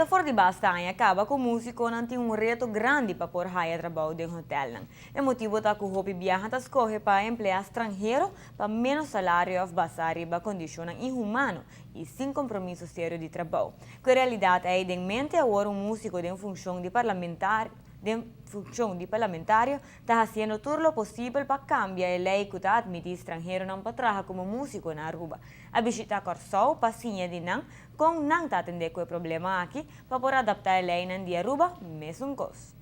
Ta for di basta aña caba cu musiconan tin un reto grandi pa por haya trabou den hotelnan. E motibo ta cu hopi biaha ta scoge pa emplea stranhero pa menos salario of basa riba condicionnan inhumano y sin compromiso serio di trabou. Cu e realidad ey den mente awor un musico den funcion di parlamentario den funcion di parlamentario ta haciendo tur lo posibel pa cambia e ley cu ta admiti stranheronan pa traha como musico na Aruba. A bishita Kòrsou pa siña di nan kon nan ta atendé ku e problema aki pa por adaptá e leinan di Aruba mesun kos.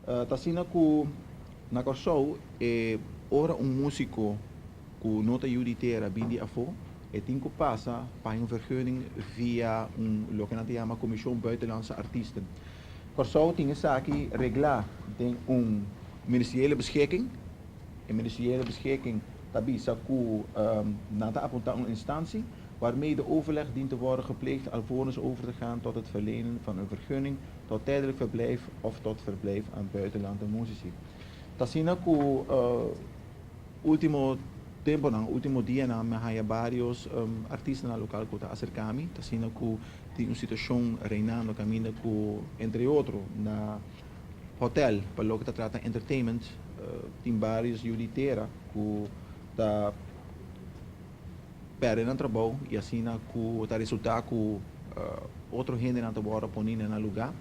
Ta asina ku na Kòrsou e ora un músiko ku no ta yu di tera bin di afó e tin ku pasa pa un vergunning via un loke nan ta yama Commission Buitenlandse Artiesten. Kòrsou tin esaki reglá den un Ministeriële Beschikking. E Ministeriële Beschikking ta bisa ku nan ta apuntá un instantie waarmee de overleg dient te worden gepleegd alvorens over te gaan tot het verlenen van een vergunning tot tijdelijk verblijf of tot verblijf aan buitenlandse musici. Ta asina ku ultimo temponan, ultimo dianan mi a haya varios artistanan lokal ku ta aserká mi, ta asina ku tin un situashon reinando kaminda ku entre otro na Hotel, pa loke ta trata entertainment, tin varios yu di tera ku ta pèrdè nan trabou i asina ku ta resultá ku otro hendenan ta wòrdu poni na nan lugá.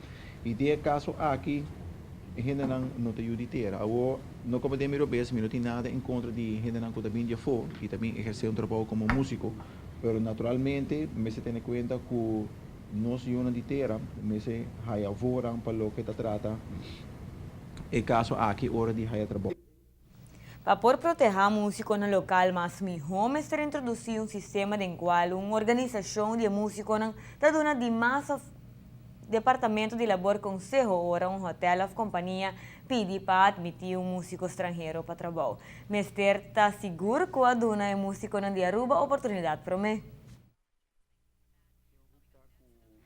I den e kaso aki e hendenan no ta yu di tera. Awor, no komo den mi robes, mi no tin nada en kontra di hendenan ku ta bin di afó i ta bin ehersé un trabou komo músiko, pero naturalmente mester tene kuenta ku Nos yunan di tera mester haya voorrang pa loke ta trata e kaso aki ora di haya trabou. Pa por protehá músikonan lokal mas mihó mester introdusí un sistema den kual un organisashon di e músikonan ta duna di mas òf Departamento di Labor konseho ora un hotèl òf kompania pidi pa atmití un músiko stranhero pa trabou. Mester ta sigur ku a duna e músikonan di Aruba oportunidat promé.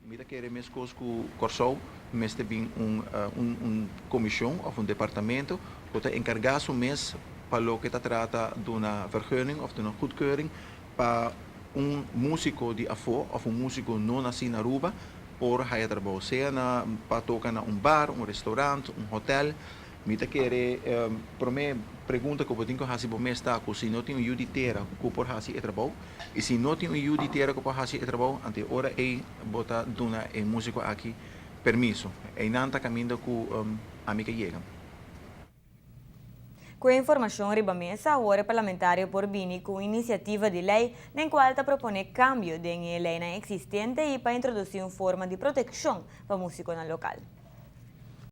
Mi ta kere meskos ku Kòrsou mester bin un un komishon òf un departamento ku ta enkargá su mes pa loke ta trata duna vergunning òf duna goedkeuring pa un músiko di afó òf un músiko no nasí na Aruba por haya trabou sea na pa toka na un bar, un restaurant, un hotèl. Mi ta kere promé pregunta ku bo tin ku hasi bo mes ta ku si no tin un yu di tera ku por hasi e trabou i si no tin un yu di tera ku por hasi e trabou anto e ora ei bo ta duna e músiko aki permiso. Einan ta kaminda ku ami ke yega. Ku e informashon riba mesa awor e parlamentario por bini ku un inisiativa di lei den kual ta proponé kambio den e leinan eksistente i pa introdusí un forma di protekshon pa músikonan lokal.